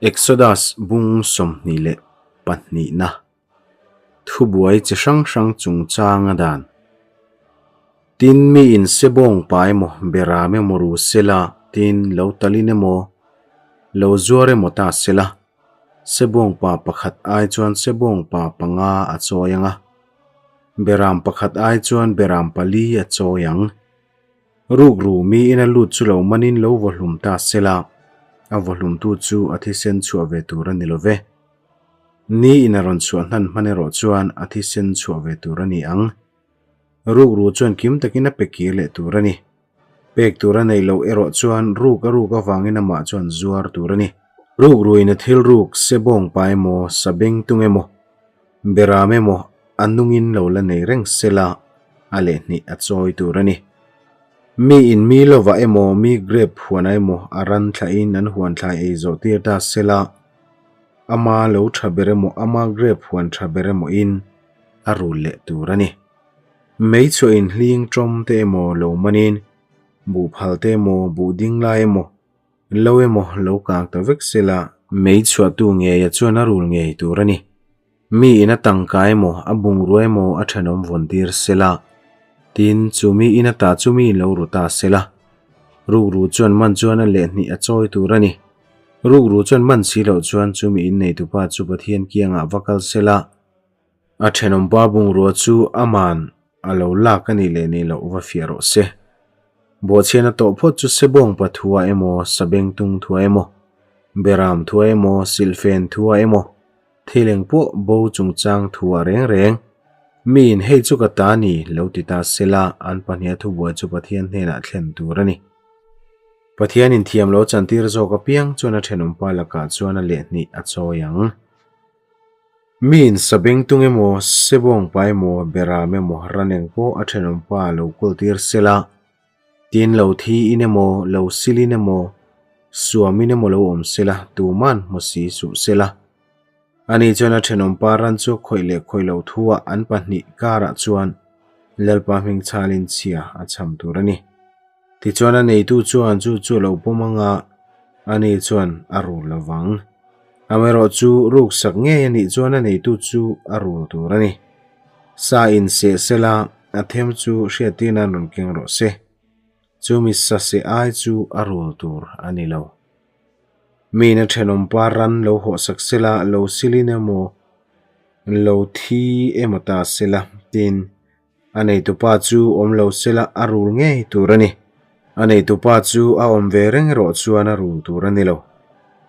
Exodus bung 22-na Thubuai chi hrang hrang chungchanga dan. Tin, mi in sebawng pa emaw, beram emaw ru sela, tin, lo talin emaw, lo zuar emaw ta sela, sebawng pa pakhat ai chuan sebawng pa panga a chawi ang a, beram pakhat ai chuan beram pali a chawi ang. Rukru miin a lut chu lo manin lo vawhlum ta sela, a vawhlumtu chu a thisen chhuah ve tur a ni lo ve. Ni in a rawn chhuah hnan hman erawh chuan a thisen chhuah ve tur a ni ang. Rukru chuan kim takin a pe kir leh tur a ni. Pek tur a neih loh erawh chuan ruk a ruk avangin amah chuan zuar tur a ni. Rukruin a thil ruk sebawng pa emaw, sabengtung emaw, beram emaw a nungin lo la nei reng sela a lehhnih a chawi tur a ni. Mi in mi lovah emaw, mi grape huanah emaw a ran thlahin an huan thlai ei zawh tir ta sela, ama lo tha ber emaw, ama grape huan tha ber emaw in a rul leh tur a ni. Mei chhuah in hling tawm te emaw lo manin, buh phal te emaw, buh ding lai emaw, lo emaw lo kang ta vek sela, mei chhuahtu ngeia chuan a rul ngei tur a ni. Mi in a tangka emaw, a bungrua emaw a thenawm vawn tir sela, tin, chu mi in ata chu mi in lo ru ta sela. Rukru chuan man chuan a lehhnih a chawi tur a ni. Rukru chuan man si loh chuan chu mi in neitupa chu Pathian kiangah va kal sela, a thenawmpa bungrua chu aman a lo lak a nih leh nih loh va fiah rawh se. Bawhchhian a tawh phawt chu sebawng pathua emaw, sabengtung thua emaw, beram thua emaw, silhfen thua emaw, Thil eng pawh bo chungchang thu a reng reng. Miin hei chu ka ta ni lo ti ta sela an pahniha thubuai chu Pathian hnenah thlen tur a ni. Pathianin thiam lo chantir zawk apiang chuan a thenawmpa lakah chuan a lehhnih a chawi ang. Miin sabengtung emaw, sebawngpa emaw, beram emaw, ran eng pawh a thenawmpa lo kawltir sela, Tin, lo thi in emaw, lo sil in emaw, suam in emaw lo awm sela, tuman hmu si suh sela. Ani chuan a thenawmpa ran chu khawih leh khawih loh thuah an pahnih karah chuan Lalpa hming chhalin chhia a chham tur a ni. Tichuan a neitu chuan chu chu a lo pawm anga ani chuan a rul lo vang. Amaherawhchu ruksak ngei a nih chuan a neitu chu a rul tur a ni. Sa in seh sela a them chu hriattir nan rawn keng rawh se. Chumi sa seh ai chu a rul tur a ni lo. Miin a thenawmpa ran lo hawhsak sela, lo silin emaw, lo thi emaw ta sela, tiin a neitupa chu awm lo sela a rul ngei tur a ni. A neitupa chu a awm ve reng erawh chuan a rul tur a ni lo.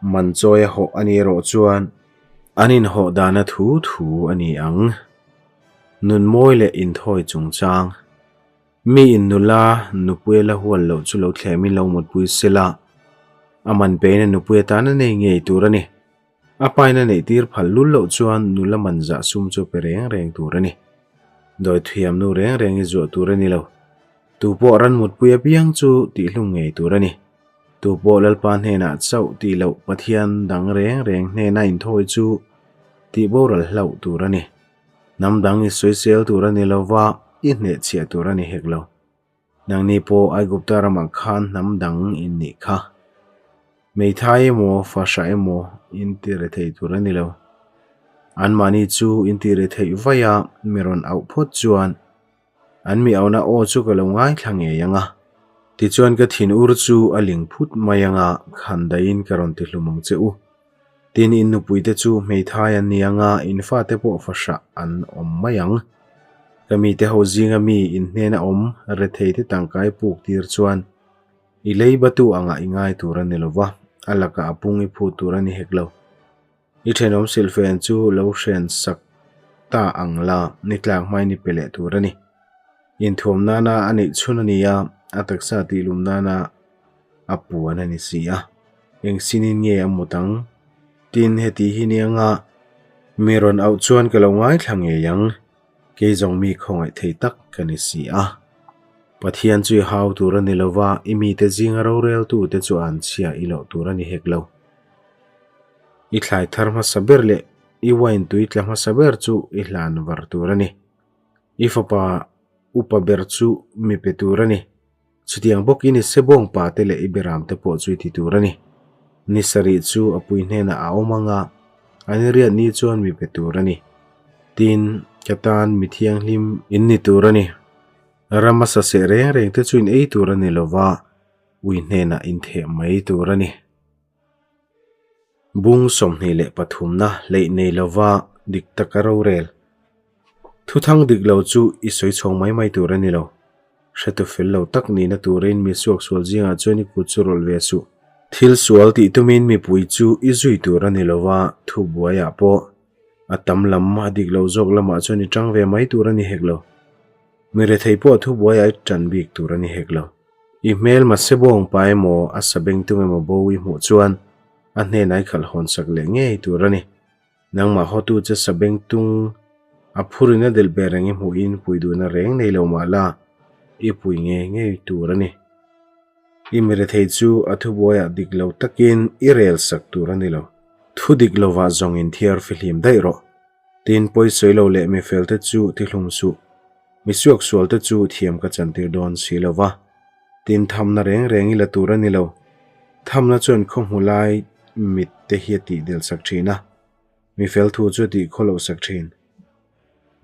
Man chawi a hawh a ni erawh chuan An inhawh dana thu thu a ni ang. Nun mawi leh inthawi chungchang. Mi in nula nupui a la hual loh chu lo thlemin lo mutpui sela, a man pein a nupui atan a nei ngei tur a ni. A pain a neih tir phal lul loh chuan nula man zah sum chu pe reng reng tur a ni. Dawi thiam nu reng reng i zuah tur a ni lo. Tu pawh ran mutpui apiang chu tihhlum ngei tur a ni. Tu pawh Lalpa hnenah chauh tih loh Pathian dang reng reng hnena inthawi chu tih boral hlauh tur a ni. Hnam dang i sawisel tur a ni lo va, i hnehchhiah tur a ni hek lo. Nangni pawh Aigupta ramah khan hnam dang in nih kha. Meithai emaw, fahrah emaw in ti rethei tur a ni lo. Anmahni chu in ti retheih vaia mi rawn auh phawt chuan An mi auna aw chu ka lo ngaithla ngei ang a, tichuan ka thin ur chu a ling phut mai ang a, khan daihin ka rawn ti hlum ang che u. Tin, in nupuite chu hmeithai an ni ang a, in fate pawh fahrah an awm mai ang. Ka mite ho zinga mi in hnena awm retheite tangkai puk tir chuan i lei batu angah i ngai tur a ni lo va, a lakah a pung i phut tur a ni hek lo. I thenawm silhfen chu lo hren sak ta ang la, ni tlak hmai ni pe leh tur a ni. Inthuam nana a neih chhun a ni a, a taksa tihlum nana a puan a ni si a. Eng sinin nge a mut ang? Tin, heti hi nia nga, mi rawn auh chuan ka lo ngaithla ngei ang. Kei zawng mi khawngaih thei tak ka ni si a. Pathian chu i hau tur a ni lo va, i mite zinga roreltute chu an chhia i loh tur a ni hek lo. I thlai thar hmasa ber leh i wine tui tla hmasa ber chu i hlan var tur a ni. I fapa upa ber chu mi pe tur a ni. Chutiang bawkin i sebawng pa te leh i beram te pawh chu i ti tur a ni. Ni sarih chu a pui hnenah a awm ang a, a ni riat ni chuan mi pe tur a ni. Tin, ka tan mi thianghlim in ni tur a ni. Rama saseh reng reng te chu in ei tur a ni lo va, ui hnenah in theh mai tur a ni. Bung 23 na hleih nei lova dik taka rorel. Thuthang dik lo chu i sawi chhawng mai mai tur a ni lo. Hretu fel lo tak nihna turin mi suaksual zingah chuan i kut chu rawlh ve suh. Thil sual tih tumin mipui chu i zui tur a ni lova, thubuaiah pawh a tam lam a dik lo zawk lamah chuan i tang ve mai tur a ni hek lo. Mi rethei pawh thubuaiah i tan bik tur a ni hek lo. I hmel mahse bawng pa emaw a sabeng tung emaw bo i hmuh chuan a hnenah i khalh hawn sak leh ngei tur a ni. Nangmah hawtu che sabeng tung a phurin a delh ber reng i hmuhin pui duhna reng nei lo mah la, i pui ngei ngei tur a ni. I mirethei chu a thubuaiah dik lo takin i rel sak tur a ni lo. Thu dik lovah zawng inthiar fihlim daih rawh. Tin, pawisawi lo leh mifelte chu tihlum suh. Mi suaksualte chu thiam ka chantir dawn si lo va, tin thamna reng reng i la tur a ni lo. Thamna chuan khaw hmu lai mit te hi a tih del sak thin a, mi fel thu chu a tih khaw loh sak thin.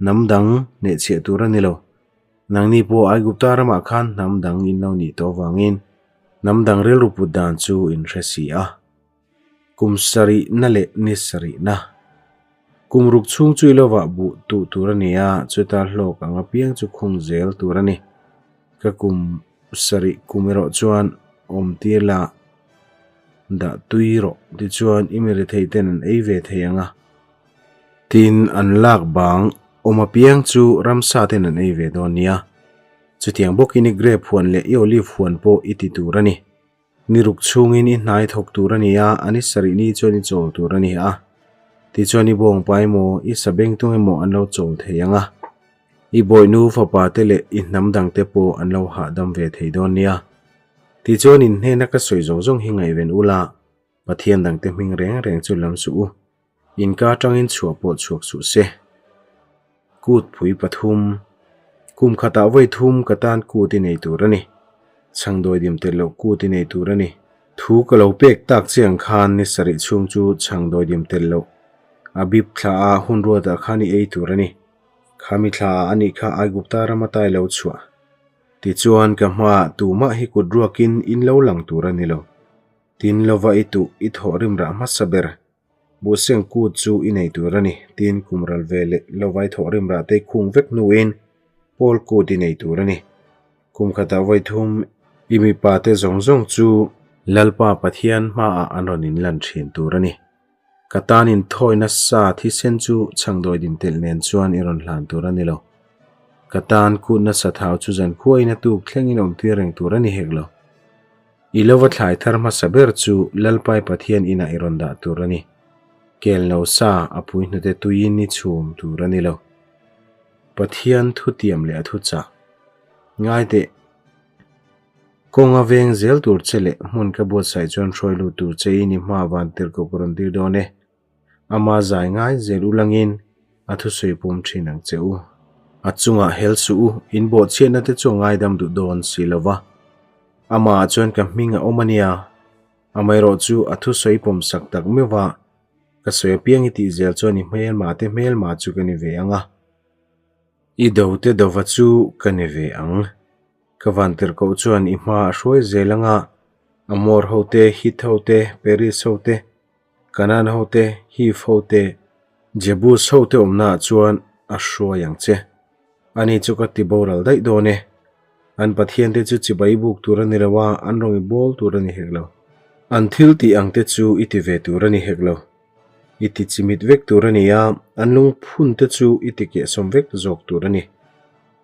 Hnam dang hnehchhiah tur a ni lo. Nangni pawh Aigupta ramah khan hnam dang in lo nih tawh avangin hnam dang rilru put dan chu in hre si a. Kum sarihna leh ni sarihna. Kum ruk chhung chu i lovah buh tuh tur a ni a, chuta hlawk ang apiang chu khung zel tur a ni. Ka kum sarih kum erawh chuan awm tir la, dah tui rawh tichuan i mi rethei ten an ei ve thei ang a. Tin, an lak bang awm apiang chu ramsa ten an ei ve dawn nia. Chutiang bawkin i grape huan leh i olive huan pawh i ti tur a ni. Ni ruk chhungin i hnai thawk tur a ni a, a ni sarih ni chuan i chawl tur a ni a. Tichuan i bawngpa emaw, i sabengtung emaw an lo chawl thei ang a. I bawihnu fapa te leh i hnam dangte pawh an lo hahdam ve thei dawn nia. Tichuan in hnena ka sawi zawng zawng hi ngaihven ula, Pathian dangte hming reng reng chu lam suh u. Inka atangin chhuah pawh chhuak suh se. Kut pui pathum. Kum khatah vawi thum ka tan kut i nei tur a ni. Chhangdawi dim tel loh kut i nei tur a ni. Thu ka lo pek tak che ang khan ni sarih chhung chu chhangdawi dim tel loh a bip thla a hun ruatah khan i ei tur a ni. Khami thla ah a nih kha Aigupta ram ata i lo chhuah. Tichuan ka hmaah tumah hi kut ruakin in lo lang tur a ni lo. Tin lova i tuh i thawh rim rah hmasa ber. Buhseng kut chu i nei tur a ni, tin kum ral ve leh lova i thawh rim rah te i khung vek hnuin pawl kut i nei tur a ni. Kum khatah vawi thum i mipa te zawng zawng chu Lalpa Pathian hmaah an rawn inlan thin tur a ni. Ka tan inthawi nasa thisen chu chhangdawi dim telh nen chuan i rawn hlan tur a ni lo. Ka tan kut nasa thau chu zankhuain a tuk thlengin awmtir reng tur a ni hek lo. I lova thlai thar hmasa ber chu Lalpai Pathian inah i rawn dah tur a ni. Kel no sa a pui hnute tuiin i chhum tur a ni lo. Pathian thutiam leh a thuchah. Ngai teh. Kawnga veng zel tur che leh hmun ka buatsaih chuan hruai lut tur che in i hma van tirhkoh ka rawn tir dawn e. Ama zai ngai zel u langin a thusawi pawm thin ang che u. A chungah hel suh u, in bawhchhiatna te chu a ngaidam duh dawn si lo va. Amah chuan ka hming a awm a nia. Amaherawh chu a thusawi pawm sak tak meuh va, ka sawi apiang i tih zel chuan i hmelma te hmelma chu ka ni ve ang a. I do te dova chu ka ni ve ang. Ka vantirhkoh chuan i hma a hruai zel ang a, Amor ho te, Hit ho te, Peris ho te, Kanaan ho te, Hiv ho te, Jebus ho te awmnaah chuan a hruai ang che. Ani chu ka ti boral daih dawn e. An Pathian te chu chibai buk tur a ni lo a, an rawn i bawl tur a ni hek lo. An thil tih ang te chu i ti ve tur a ni hek lo. I ti chimit vek tur a ni a, an lungphun te chu i ti kehsawm vek zawk tur a ni.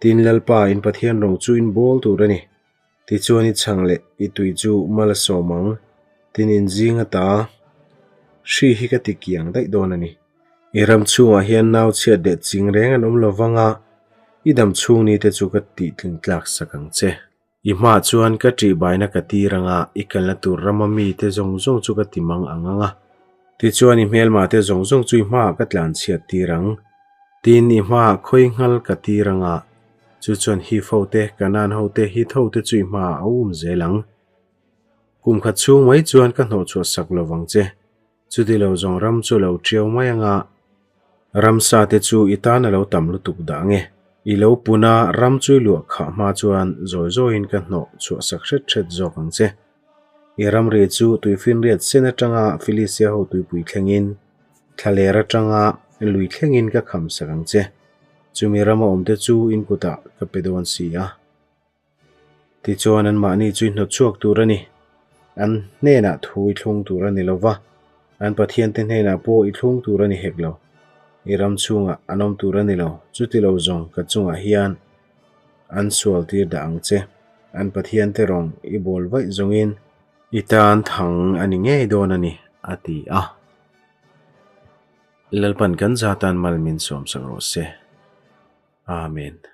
Tin, Lalpa in Pathian rawng chu in bawl tur a ni. Tichuan i chhang leh i tui chu mal a sawm ang, tin in zing ata hri hi ka ti kiang daih dawn a ni. I ram chhungah hian nau chhiat leh ching reng an awm lo vang a, i dam chhung ni te chu ka tih tling tlak sak ang che. I hmaah chuan ka ṭihbaina ka tir ang a, i kalna tur rama mite zawng zawng chu ka ti mang ang ang a. Tichuan i hmelma te zawng zawng chu i hmaah ka tlan chhiat tir ang. Tin i hmaah khawi nghal ka tir ang a, Chu chuan Hif hote, Kanaan hote, Hit hote chu i hmaah a um zel ang. Kum khat chhung mai chuan ka hnawhchhuah sak lo vang che. Chuti lo zawng ram chu lo ṭiau mai anga ramsa te chu i tan a lo tam lutuk dah nge. I lo pun a ram chu i luah khah hma chuan zawi zawiin ka hnawh chhuah sak hret hret zawk ang che. I ramri chu tuifinriat sen atanga Filistia ho tuipui thlengin, thlaler atanga lui thlengin ka kham sak ang che. Chumi rama awmte chu in kutah ka pe dawn si a. Tichuan anmahni chu i hnawt chhuak tur a ni. An hnenah thu i thlung tur a ni lo va, an Pathiante hnenah pawh i thlung tur a ni hek lo. I ram chhungah an awm tur a ni lo, chuti lo zawng ka chungah hian an sual tir dah ang che. An Pathiante rawng i bawl vaih zawngin i tan thang a ni ngei dawn a ni, a ti a. Lalpan kan zatan mal min sawmsak rawh se. Amen.